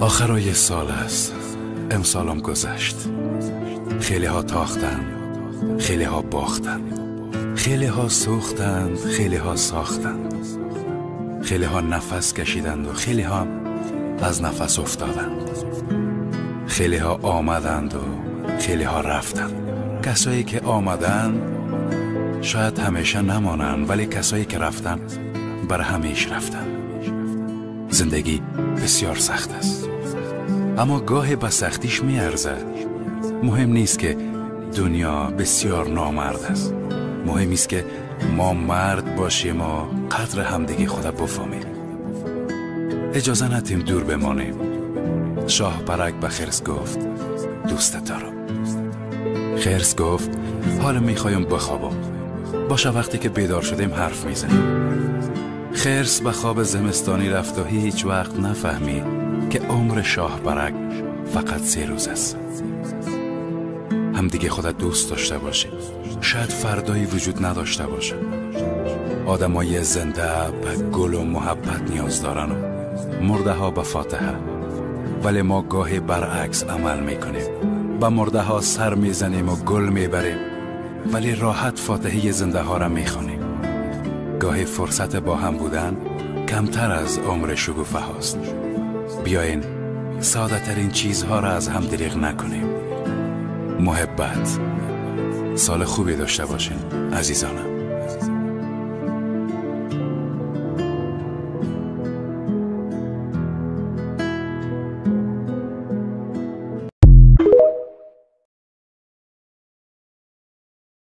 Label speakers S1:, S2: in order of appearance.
S1: آخرای سال است. امسالم گذشت. خیلی ها تاختند، خیلی ها باختند، خیلی ها سوختند، خیلی ها ساختند، خیلی ها نفس کشیدند و خیلی ها از نفس افتادند. خیلی ها آمدند و خیلی ها رفتند. کسایی که آمدند شاید همیشه نمانند، ولی کسایی که رفتند بر همیشه رفتند. زندگی بسیار سخت است، اما گاهی به سختیش میارزه. مهم نیست که دنیا بسیار نامرد است، مهم است که ما مرد باشیم و قدر همدیگه خود بفهمیم. اجازه ندیم دور بمانیم. شاه پرک به خرس گفت دوست دارم. خرس گفت حالا میخوایم بخوابم، باشه وقتی که بیدار شدیم حرف میزنیم. خرس به خواب زمستانی رفت و هیچ وقت نفهمید که عمر شاه پرک فقط 3 روز است. همدیگه خودت دوست داشته باشی، شاید فردایی وجود نداشته باشه. آدمای زنده به گل و محبت نیاز دارن و مرده ها به فاتحه، ولی ما گاهی برعکس عمل میکنیم. به مرده ها سر میزنیم و گل میبریم، ولی راحت فاتحه زنده ها را میخوانیم. گاهی فرصت با هم بودن کمتر از عمر شگوفه هاست. بیاین ساده ترین چیزها را از هم دریغ نکنیم. محبت. سال خوبی داشته باشین عزیزانم.